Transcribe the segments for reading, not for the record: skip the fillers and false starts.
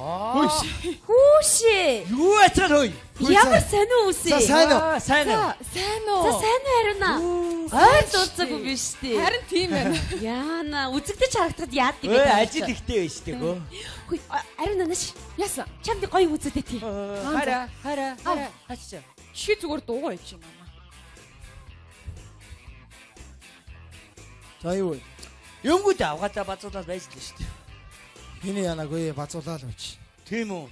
Аа. Хүүшээ. Юу ацгаа хөөе? Ямар сонин үс За ээ. сайн уу? Сайн уу? За, сайн уу? За сайн уу Ариуна? Ойр дууцаагүй биш үү? Харин тийм байна. Яана үзэгдэж харагдахад яад юм бэ? Өө ажил ихтэй байж тээ хөө. Хүй Ариуна нааш. Яасан? Чамд гоё үзүүлээ тий. Хараа, хараа, хараа. Хачаа. Чи зүгээр дуугаа ич юм аа. За юу вэ? Юмгүүд авгаадаа базуулаад байж л шүү дээ. Хиний янаагүй базуулаа л үуч. Тийм үү?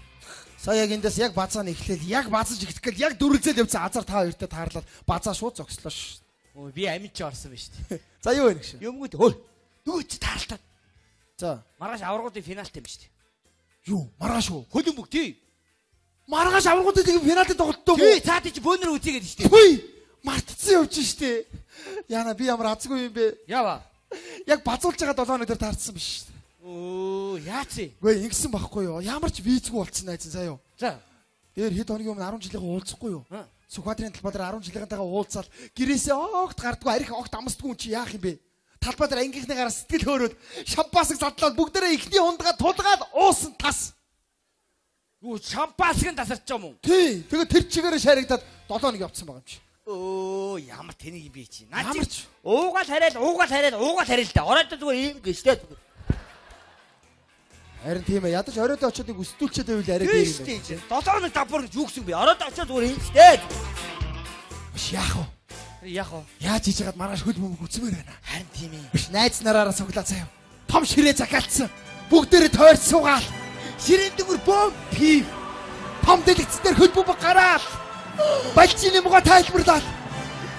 Сая яг эндээс яг базаа нь эхлээл яг базаж эхлэх гээл яг дүрлзэл явцсан азар та хоёртой таарлаад базаа шууд зогслоо ш. Өө би амин чи орсон байж тээ. За юу вэ гэж? Юмгүүд хөө. Нөгөө чи таарлаа. За Маргааш аваргуудын финалт юм шүү дээ. юу маргааш уу? Хөлбөмбөг тий. Маргааш аврагуудын тийм финалын тоглолттой юм Тий, уу? цаад чи бөөнөр үзье гэдэг шүү дээ. Хүй мартцсан явж штэ. Яна би ямар азгүй юм бэ? Ява. Яг базуулж байгаа 7 хоног дээр таарсан биш. Өө, яац юм? Үгүй ингэсэн байхгүй юу? Ямар ч визгүй болцсон найз заа юу. За. Дээр хэд хоногийн өмнө 10 жилийнхээ уулзахгүй юу? Аа. Сүхбаатарын талбай дээр 10 жилийнхэнтэйгээ уулзаал гэрээсээ огт гардггүй арх огт амсдгүй юм чи яах юм бэ? Талбай дээр ангийнхны гараа сэтгэл хөөрөөд шампасыг задлаад бүгдээрээ эхний хундгаа тулгаад уусан тас. Юу шампансыг нь тасарч юм уу? Тий. Тэгээд тэр чигээрээ шаригдаад 7 хоног явцсан байгаа юм чи. Өө, ямар тэнийг юм бэ чи? Наа Ямар чи уугаал хараал, уугаал хараал, уугаал хараал та. Ороод зүгээр ийм гэжтэй. Харин тийм ээ. Ядаж оройд очиод нэг өсдүүлчихэд байвал арай Тийм дээр шүү юм байна. дээ. 7 хоног давбар гэж юу гэсэн бэ? Ороод очиод зүгээр ийм штэ. Биш яах вэ? Яах вэ? Яаж хийж хагаад маргааш хөл бөмбөг үзмээр байна. Харин тийм ээ. Биш найз нараараа суглаа заяа. Том ширээ захиалцсан. Бүгдээрээ тойрч суугаал. Ширээн дүгэр бом пив. Том дэлгэцэн дээр хөл бөмбөг гараал. Балжины муга тайлбарлаад.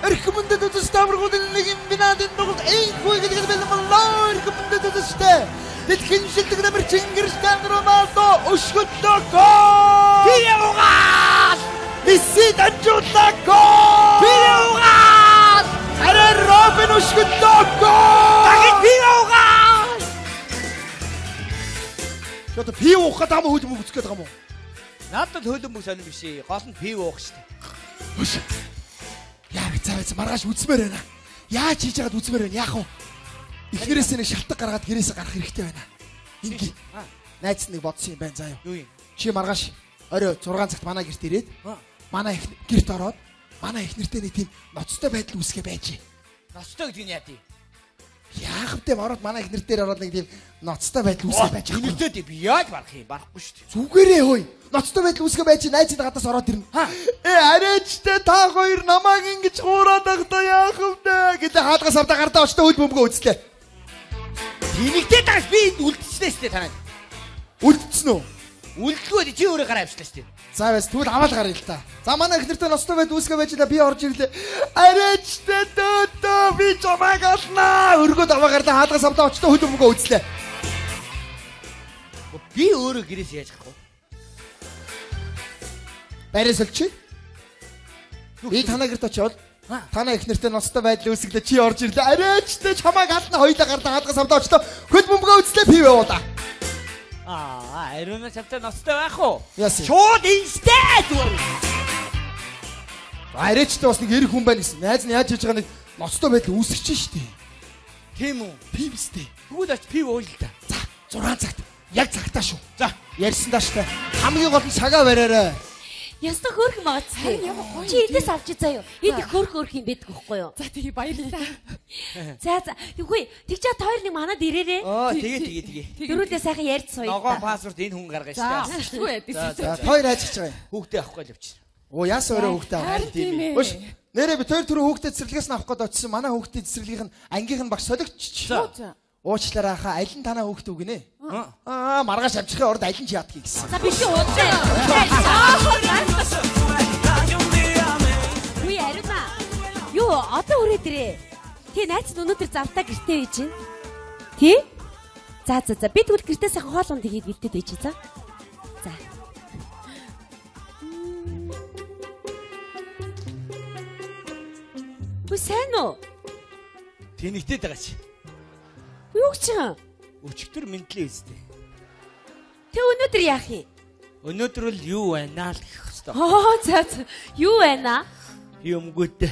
Эрхэм мөндөд үзэгчтэй аврагуудын нэг юм финалын тоглолт энхүү гэдэг бэлэн боллоо. Эрхэм мөндөд үзэгчтэй. Дэлхийн шилдэг номер Чингэрстан Роналдо өшгөллөө гол. Пив уугаал. Месси дамжууллаа гол. Пив уугаал. Арай Робин өшгөллөө гол. Дахид пив уугаал. Чи одоо пив уух гэдэг юм уу хөл бөмбөг үзэх гэдэг юм уу? Надад хөлбөмбөг сонирн биш ээ. Гол нь пив уух штэ. Хөш. Яа бицаа бицаа маргааш үзмээр байна. Яаж хийж яагаад үзмээр байна? Яах вэ? Эхнэрээс нэг шалтак гаргаад гэрээсээ гарах хэрэгтэй байна. Инги. Найз нэг бодсон юм байна заа юу. Юу юм? Чи маргааш орой 6 цагт манай гэрт ирээд Аа. манай их гэрт ороод манай эхнэртэй нэг тийм ноцтой байдал үүсгээ байж. Ноцтой гэдэг нь яа тий? Яах вэ? Ороод манай эхнэр дээр ороод нэг тийм ноцтой байдал үүсгээ байж. Тэнэгтэй тий би яаж барах юм? Барахгүй шүү дээ. Зүгээрээ хөөе. Ноцтой байдал үүсгээ байж найз нь гадаас ороод ирнэ. Э арайчтай та хоёр намайг ингэж хуураад байхдаа яах вэ гэдэг хаалгаас авда гардаа очтой хөл бөмбөгөө үзлээ. Тэнэгтэй дагаж би энд үлдчихлээ шүү дээ танай. Үлдсэн үү? Үлдэлгүй чи өөрөө гараа авчлаа шүү дээ. За байс тэгвэл аваад гаръя л та. За манай эхнэртэй ноцтой байдал үүсгээ байж би орж ирлээ. Арайчтай дөөдөө би чамайг олнаа. Өргөөд аваа гарлаа хаалгаас авда очтой хөл бөмбөгөө үзлээ. Би өөрөө гэрээс яаж гарах вэ? Барай сольчи. Би танаа гэрт очиод танаа эхнэртэй ноцтой байдал үүсгэлээ чи орж ирлээ. Арайчтай чамайг ална хоёлаа гарлаа хаалгаас авда очтой хөл бөмбөгөө үзлээ пив явуулаа. Аа, ариуна чамтай ноцтой байх уу? Яасан? Шууд инстэй зүгээр. Арайчтай бас нэг эрх хүн байна гэсэн. Найз нь яаж хийж байгаа нэг ноцтой байдал үүсгэж штэ. Тийм үү? Тийм үстэй. Тэгвэл оч пив уул л та. За 6 цагт яг цагтаа шүү. За. Ярьсан даа штэ. Хамгийн гол нь цагаа бариарай. Ястаа хөөрхөн байгаа ч Харин ямар гоё Чи юм эдээс авч заа юу? Эд их хөөрхөн хөөрхөн юм байдг байхгүй юу? За тэгээ баярлалаа. За за. Тэггүй тэгчээ та хоёр нэг манад ирээрээ. Оо, тэгээ тэгээ тэгээ. Дөрүлээ сайхан ярьж сууя. Ногоон паспорт энэ хүн гаргана За, шүү дээ. хэвгүй байдаг. За, За та хоёр хайж байгаа юм. Хүүхдээ авахгүй л явчих. Оо яасан өрөө хүүхдээ авах. Харин тийм ээ. Өш нэрээ би тэр түрүү хүүхдээ цэцэрлэгээс нь авах гээд очисон. Манай хүүхдийн цэцэрлэгийнх нь ангийнх нь багш солигдчих. За. За. Уучлаарай хаа аль нь танаа хүүхдээ үгнэ? Аа. Аа маргааш амжихын орд аль нь ч яадгийг гэсэн. За биш уудлаа. Үгүй ариуна. Юу одоо хүрээд ирээ. Тий найз нь өнөөдөр завтаа гэртээ байж байна. Тий? За за за би тэгвэл гэртээ сайхан хоол унд хийгээд бэлдээд байж за. За. Үгүй сайн уу? Тэнэгтэй байгаа чи. Юу гэж юм? Өчигдөр мэдлээ үстэй. Тэг өнөөдөр яах юм? Өнөөдөр л юу байна л гэх хэвээр. Аа за за. Юу байна? Юмгүйтэй.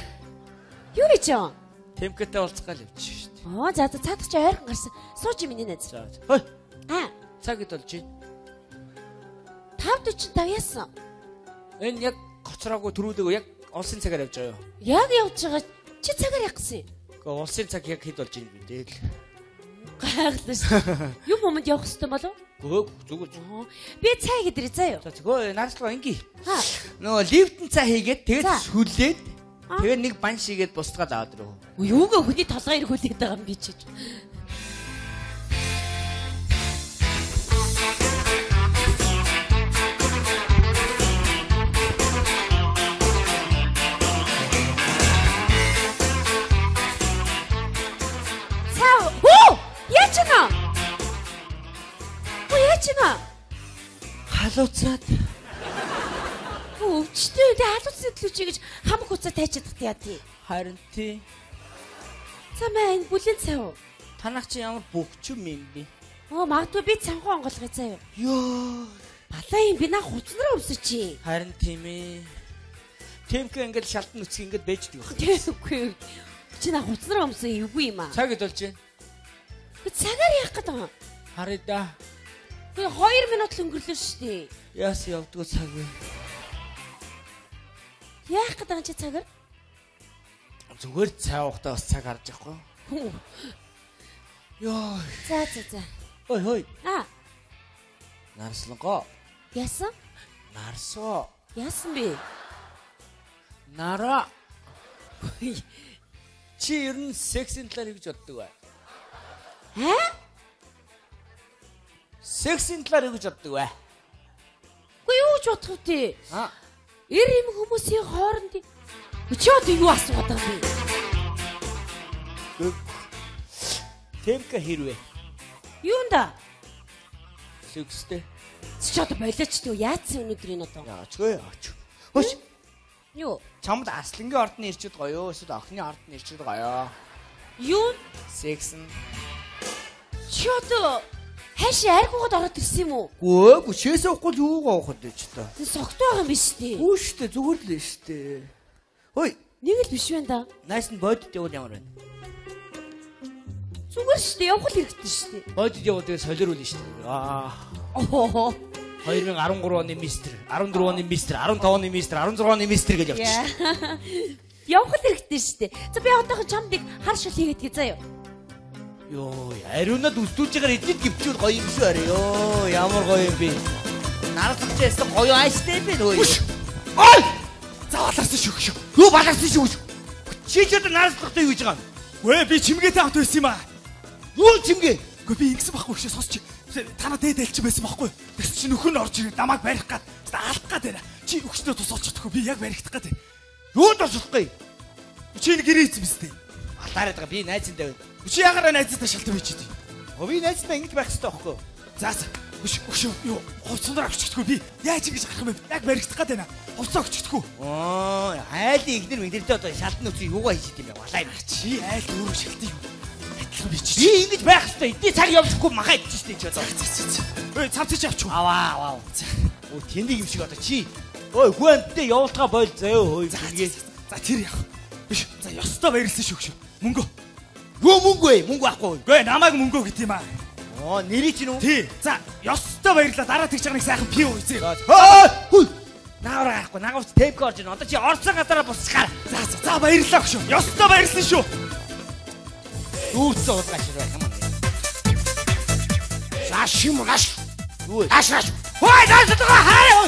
Юу гэж юм? Тэмкэтэй уулзах гал явчих шүү дээ. Аа за за цаадах чи ойрхон гарсан. Сууч юм миний найз. За. Хой. Аа. Цаг хэд болж байна? 5:45 яасан. Энэ яг гоцроогүй төрүүлээгөө яг улсын цагаар явж байгаа юу? Яг явж байгаа. Чи цагаар явах гэсэн юм. Гэхдээ улсын цаг яг хэд болж байна бэ л. Гайхлаа шүү. Юм юмд явах хэрэгтэй болов? Гөө зүгээр зүгээр. Би цай гэдэрээ заяа. За згөө нааслага инги. Ха. Нөгөө лифтэн цай хийгээд тэгээд За. сүлээд тэгээд нэг бан шигээд бусдгаа аваад ирэв. Юугаа хүний толгой ирэх хүлээд байгаа юм би чи. Цаа. Оо! Яач нэ? Оо яач нэ? Халууцаад Өвчтөө тэ халууцны төлөө чи гэж хамаг хуцаа тайчаад яа тий. Харин тий. За маа энэ бүлээн цай уу? Танах чи ямар бөгчм юм бэ? Оо магадгүй би цанхуу онгойлгоё заяа. Йоо. Балаа юм би наа хуцнараа өмсөж чи. Харин тийм ээ. Тэмхэ ингээл шалтан нүцг ингээд бэждэг баг. Тэгэхгүй. Чи наа хуцнараа өмсөн эвгүй юм аа. Цаг хэд болж байна? Би цагаар яах гээд байгаа юм? Харъя да. Би 2 минут л өнгөрлөө шүү дээ. Яас явдггүй цаг вэ? Яах гээд байгаа чи цагаар? Зүгээр цай уухтаа бас цаг харж явахгүй. Хүү. Йоо. За за за. Ой хой. Аа, Нарсланго. яасан? Нарсоо. Яасан бэ? Нараа. Чи ер нь сексийн талаар юу гэж боддог вэ? Аа? Сексийн талаар юу гэж боддог вэ? Үгүй юу гэж бодох вэ? Аа. Эр эм хүмүүсийн хооронд чи одоо юу асуугаад байгаа юм бэ? Тэмка хэрвээ. Юунда? Секстэй. Чи одоо болооч түү яатсан өнөөдөр энэ одоо? Яачгүй яач. Хөш. Юу? Чамд аслангийн ордны ирчүүд гоё юу? Эсвэл охины ордны ирчүүд гоё? Юу? Секс нь. Чи одоо хайшаа аргуугаад ороод ирсэн юм уу? Гөө, гүшээс уухгүй л юугаа уухад вэ ч та. Тэ согтуу байгаа юм биш үү? Үгүй шүү дээ, зүгээр л шүү дээ. Хөөе, Нэг л биш байна да. найс нь бодит явуул ямар байна? Зүгээр шүү дээ, явах л хэрэгтэй шүү дээ. Бодит явуул тэгээ солируулна шүү дээ. Аа. Оо. 2013 оны мистер, 14 оны мистер, 15 оны мистер, 16 оны мистер гэж явчих. Явах л хэрэгтэй шүү дээ. За би одоохо чамд нэг хар шул хийгээд гээ заяа. Йоо, ариунад өсдүүлж байгаа эднийд гівчүүл гоё юм шүү арай. Йоо, ямар гоё юм бэ? Наарлах чийсэн гоё айстай юм бэ нөө. Ой! За баларсан шүү шүү. Юу баларсан шүү. Чи ч одоо наарлахтай юу гэж байгаа юм? Үгүй би чимгээтэй хамт байсан юм аа. Юу чимгээ? Үгүй би ингэсэн байхгүй шүү сонсч. Танаа дээд айлч байсан байхгүй. Тэгс чи нөхөр нь орж ирээд намайг барих гад. Алах гад байна. Чи өгчдөө тусалж чадахгүй би яг баригдах гад. Юу тусалахгүй? Чи нэг гэрээ ийцэн биз дээ. Балаараад байгаа би найзандаа байна. Чи ягаараа найзтай шалтан бич дээ. Би найзтай ингэж байх хэрэгтэй байхгүй юу? За за. Өш юу хувцсанаар авчихдаггүй би. Яаж ингэж гарах юм бэ? Яг баригдах гад байна. Хувцас өгчихдэггүй. Оо, айлын игнэр мэгнэртэй одоо шалтан нүцгийг юугаа хийж идэм бэ? Балаа юм. Чи айл өөрөө шалтан юу? Адилхан би чи. Би ингэж байх хэрэгтэй. Эдний цаг явуулахгүй махаа идчих штэ чи одоо. За. Ой, цавцаж авчих. Аваа, аваа. Оо, тэндэг юм шиг одоо чи. Ой, хүн амттай явуултгаа бойл заяа хөөе. За тэр яах. Биш. За ёстой баярлсан шүү шүү. Мөнгө. Юу мөнгө вэ? Мөнгө байхгүй. Гүй намайг мөнгө гэдэг юм аа. Оо, нэрий чинь үү? Тий. За, ёстой баярлаа. Дараа тэгж байгаа нэг сайхан пив ууя. Хөө! Хүй. Наавар гарахгүй. Наагавч тэвк орж ирнэ. Одоо чи орсон газараа бусчихаар. За, за, за баярлалаа шүү. Ёстой баярлсан шүү. Дүүрсэн уулгаа шиг байх юм аа. Нааш юм нааш. Юу вэ? Нааш нааш. Хөөе, наашдгаа хараа.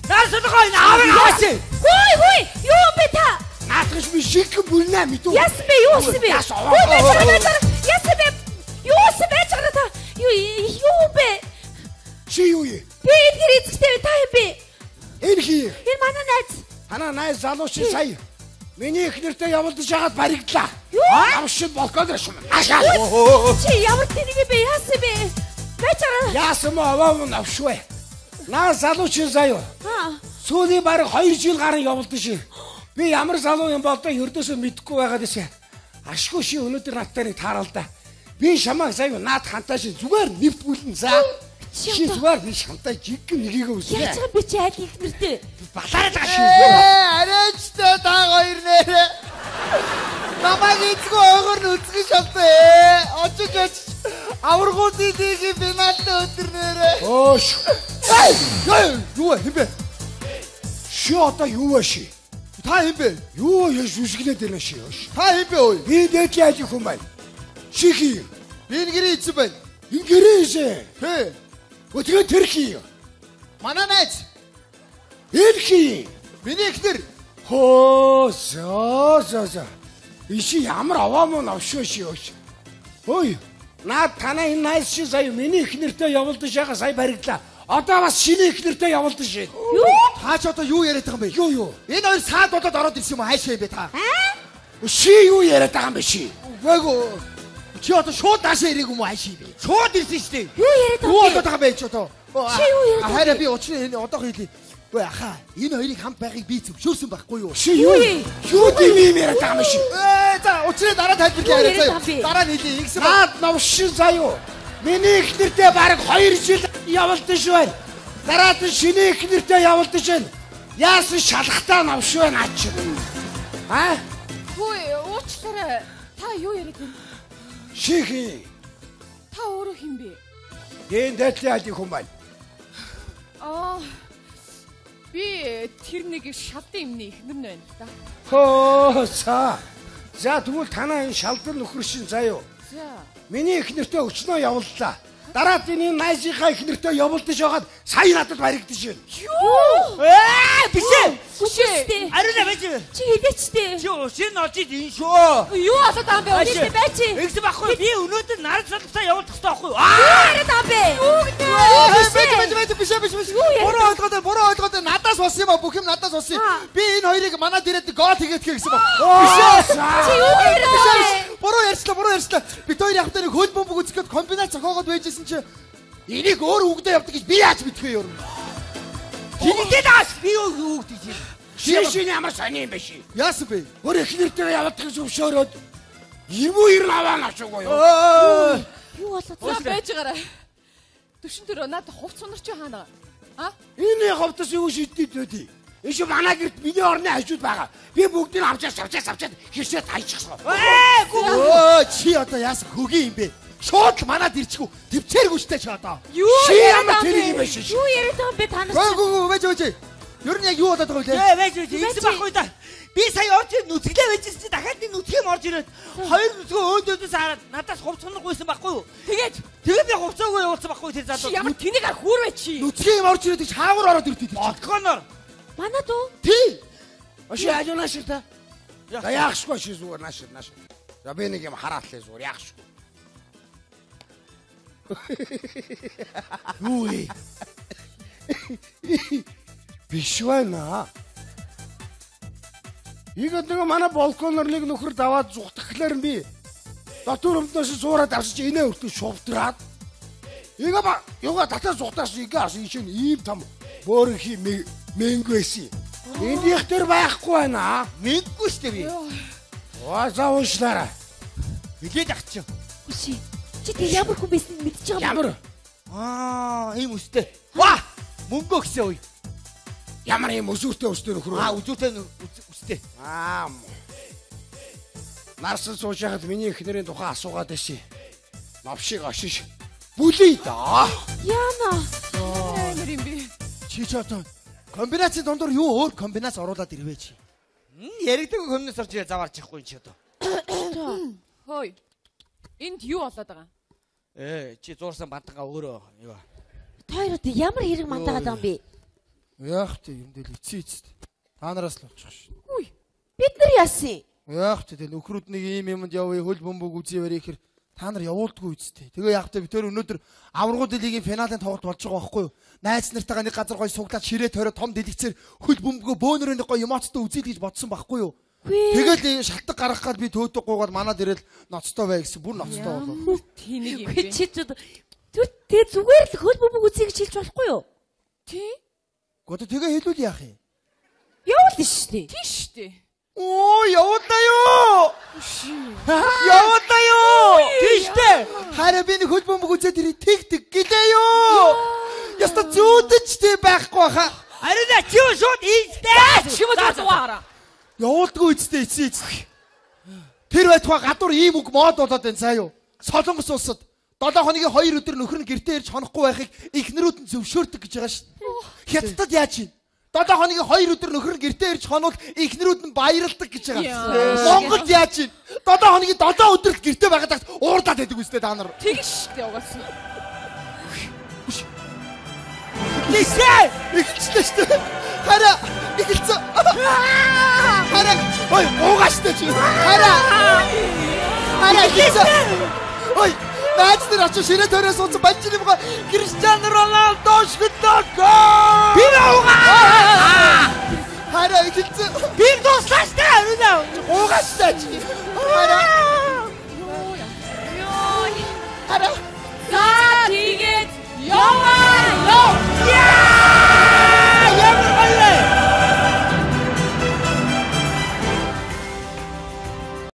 Наашдгаа энэ аавыг аваач. Хүй хүй, юу юм бэ та? Наадах би шик бүлнэ мэдүү. Яасан бэ? Юу болсон бэ? Хүй байж байгаа та. Яасан бэ? Юу болсон байж байгаа та? Юу юу юм бэ? Чи юу юм? Би эдгээр эзэгтэй та юм бэ? Энэ хий. Энэ манай найз. Танаа найз залуу чи сая. Миний их нэртэй явуулдаж хагаад баригдлаа. Авшин балкон шум. Нааш. Чи ямар тэнэг юм бэ? Яасан бэ? Байж байгаа. Яасан мө аваа навшвэ. Наа залуу чи заяа. Аа. Сүүлийн бараг 2 жил гарan явуулдаж. Би ямар залуу юм болдоо ердөөсөө мэдэхгүй байгаад байсан. Ашгүй ши өнөөдөр надтай нэг таарал да. Би шамааг заяа наад хантаа ши зүгээр нэвт бүлэн за. Чи зүгээр би шамтай жигэн нэгийг өснө. Яаж байгаа би чи айл их нэртэй. Балаараад байгаа ши. Арайч та та хоёр нэрэ. Намайг эзгүй ойгоор нь үзгэн шалтай. Очиж очиж Аваргуудын лигийн финалын өдөр нэрээ. Өөш. Эй, юу вэ? Хэн бэ? Ши одоо юу вэ ши? Та хэн бэ? Юу яш үсгэлээд байна ши? Та хэн бэ ой? Би дээдлийн ажиг хүн байна. Ши хий. Би энэ гэрийн эзэн байна. Энэ гэрийн эзэн. Тэ. Өтгөө тэр хий. Манай найз. Энэ хий. Миний эхнэр. Хөө зөө. Иши ямар аваа мөн авшгүй ши өөш. Ой, наад танаа энэ найз ши сая миний эхнэртэй явуулдаж яга сая баригдлаа. Одоо бас шинэ эхнэртэй явуулдаж шээ. Юу? Та ч одоо юу яриад байгаа юм бэ? Юу? Энэ хоёр саад болоод ороод ирсэн юм уу? Хайшаа юм бэ та? Ши юу яриад байгаа юм бэ ши? Үгүй. Чи одоо шууд наашаа ирээг юм уу хайшаа юм бэ? Шууд ирсэн шүү дээ. Юу яриад Юу байгаа юм болоод байгаа юм бэ чи одоо? Чи юу яриад байгаа Хараа би учрыг энэ одоо хэлье. Үгүй ахаа, энэ хоёрыг хамт байхыг би зөвшөөрсөн байхгүй юу? Ши юу? Юу тийм юм яриад байгаа юм бэ ши? Ээ за учрыг дараа тайлбарлая Юу яриа яриад заяа. байгаа юм бэ? Дараа нь хэлье. Ингэсэн ба. Наад новшин заяо. Миний эхнэртэй бараг 2 жил явуулдаж байна. Дараад нь шинэ эхнэртэй явуулдаж байна. Яасан шалахтаа новш байна наа чи. А? Хүү уучлаарай. Та юу яриад байна? Ши хий. Та өөрөө хэн бэ? Энэ дээдлийн ажиг хүн байна. Аа би тэр нэг шалдан юмны эхнэр нь байна л да. Хөө за. За тэгвэл танаа энэ шалдан нөхөр шин заяо. За. Миний эхнэртэй өчнөө явууллаа. Дараад энэ найзынхаа эхнэртэй явуулдаж байгаад сая надад баригдаж байна. Юу? Ээ биш ээ. Үгүй. Ариуна байж. Чи хэлээч тээ. Чи ушин олж ид энэ шүү. Юу болоод байгаа юм бэ? Хэлээ бай чи. Ингэсэн байхгүй. Би өнөөдөр наран салбартаа явуулах хэрэгтэй байхгүй юу? Юу Аа! яриад байгаа юм бэ? Юу гэдэг? Бэж бэж биш биш биш. Юу яриад Буруу ойлгоод байна, буруу ойлгоод байна. Надаас болсон юм а бүх юм надаас болсон. Би энэ хоёрыг манад ирээд гол хийгээд гэсэн баг. Биш ээ. Чи юу яриад Биш байгаа биш. юм бэ? Буруу ярьчлаа, буруу ярьчлаа. Бид хоёр явхдаа нэг хөл бөмбөг үзэх гээд комбинац зохиогоод байжсэн чи энийг өөр үгдээ явдаг гэж би яаж мэдэх вэ ер нь? Тэнийтэй даас би юу гэдэг чинь. Ши шин ямар сони юм бэ ши? Яасан бэ? Өөр эхнэртэйгээ явуулдах зөвшөөрөөд ирмүү ирнэ аваа навшаагүй юу? Юу болоод За байж байгаарай. Төвшин төрөө наад хувц сунарч хаана? А? Энэ ховдос юу шийдээд байдий? Энэ шиг манай гэрт миний орны хажууд байгаа. Би бүгдийг авчаад авчаад авчаад хэрсээ тайчихсан. Ээ гүү. Өө чи одоо яасан хөгийн юм бэ? Шууд л манад ирчихв. Төвчээргүй штэ чи одоо. Юу Ши яриад ямар байгаа тэрэг юм юм бэ? бэ ши? Юу яриад байгаа юм бэ та нар? Гөө гөө гөө байж байж. Ер нь яг юу болоод байгаа вэ? Ээ байж байж. Ингэсэн байхгүй да. Би сая орж ирээд нүцгэлээ байжсэн чи дахиад нэг нүцгэм орж ирээд хоёр нүцгөө өөд өөдөөс хараад надаас хувц хоног гуйсан байхгүй юу? Тэгээд Тэгээд би хувцаагүй явуулсан байхгүй тэр чи залуу. ямар тэнэг ар хүүр вэ чи? Нүцгэн юм орж ирээд чи хаагур ороод ирдээ. Бодлогоноор. Манад уу? Тий. Ши хажуу наашир та. За яахшгүй ши зүгээр наашир наашир. За би нэг юм хараалаа зүгээр яахшгүй. Юу вэ? Биш байна. Игэд нэг манай балконоор нэг нөхөр даваад зүхтэхлээр би дотор өмдөөс суураад авсаж инээ өртөө шувтраад Ига ба юга татаа зүхтаас ига ас ишин ийм том бөөрөнхий мэнг байсан. Эндийнх төр байхгүй байна. Мэдгүй штэ би. Оо за уушлаарай. Билээд ах чи. Үгүй. Чи тэр ямар хүн байсан мэдчихэж байгаа юм. Ямар Аа, ийм өстэй. Ва! Мөнгө өгсөн үе. ямар ийм өсвөртэй өстэй нөхөр вэ? Аа, үзүүтэй өстэй. Аа. Нарсан сууж байхад миний эхнэрийн тухай асуугаад байсан. Новшиг ашиш бүлий да. Яна. Амар юм бэ? Чи ч одоо комбинацийн дундуур юу өөр комбинац оруулаад ирвэ чи? Яригдаг өмнөөс орж ирээ заваарч явахгүй юм чи одоо. Хөөе. Энд юу болоод байгаа юм? Ээ, чи зуурсан бантангаа өөрөө юу. Та хоёр одоо ямар хэрэг мандаагаад байгаа юм бэ? Яах вэ юм дээр эцээ эцэст. Та нараас л болчих ш. Үгүй. Бид нар яасан? Яах вэ тэ нөхрүүд нэг ийм юмд явъя хөл бөмбөг үзье барь ихэр та нар явуулдгүй үсттэй. Тэгээ яах вэ бид тэр өнөөдөр аваргууд лигийн финалийн тоглолт болж байгаа байхгүй юу? Найз нартайгаа нэг газар гой суглаад ширээ тойроо том дэлгэцээр хөл бөмбөгөө бөөнөрөө нэг гой эмоцтой үзье гэж бодсон байхгүй юу? Үгүй. Тэгэл шалтгаан гаргах гал би төөдөг гуугаад манад ирэл ноцтой бай гэсэн бүр ноцтой болов. Тэнэг юм Үгүй бэ? чи ч тэр тэгээ зүгээр л хөл бөмбөг үзье гэж хэлж болохгүй юу? Тий? Гэхдээ тэгээ хэлвэл яах юм? Явуул шүү дээ. Тий штэ. Оо явуулаа юу? Явуулаа юу? Тийштэй. Хараа би нэг хөл бөмбөг үзээд ирээ тэг тэг гэлээ юу? Яста зүүдэж тий байхгүй хаа. Ариуна чи юу шууд ийштэй. Чи юм зургаа хараа. Явуулдгүй үсттэй эцээ эцэг. Тэр байтугай гадуур ийм үг мод болоод байна заа юу? Солонгос улсад 7 хоногийн 2 өдөр нөхөр нь гэртээ ирж хонохгүй байхыг эхнэрүүд нь зөвшөөрдөг гэж байгаа шүү дээ. Хятадд яаж юм? 7 хоногийн 2 өдөр нөхөр нь гэртээ ирж хонвол эхнэрүүд нь баярлдаг гэж байгаа. Монголд яаж юм? 7 хоногийн 7 өдөр л гэртээ байгаад тахад уурдаад байдаг үстэй та нар. Тэгш шүү дээ угаасаа. Лисэ! Эхэлчлээ шүү дээ. Хараа эхэлсэн. Хараа ой уугааштай чи. Хараа. Хараа эхэлсэн. Ой найз нар очиж ширээ төрөө суудсан балжин юм Криштиано Роналдо шүтлөө гол. Би уугаа. Хараа эхэлсэн. Би дуслаа штэ ариуна. Уугааштай чи.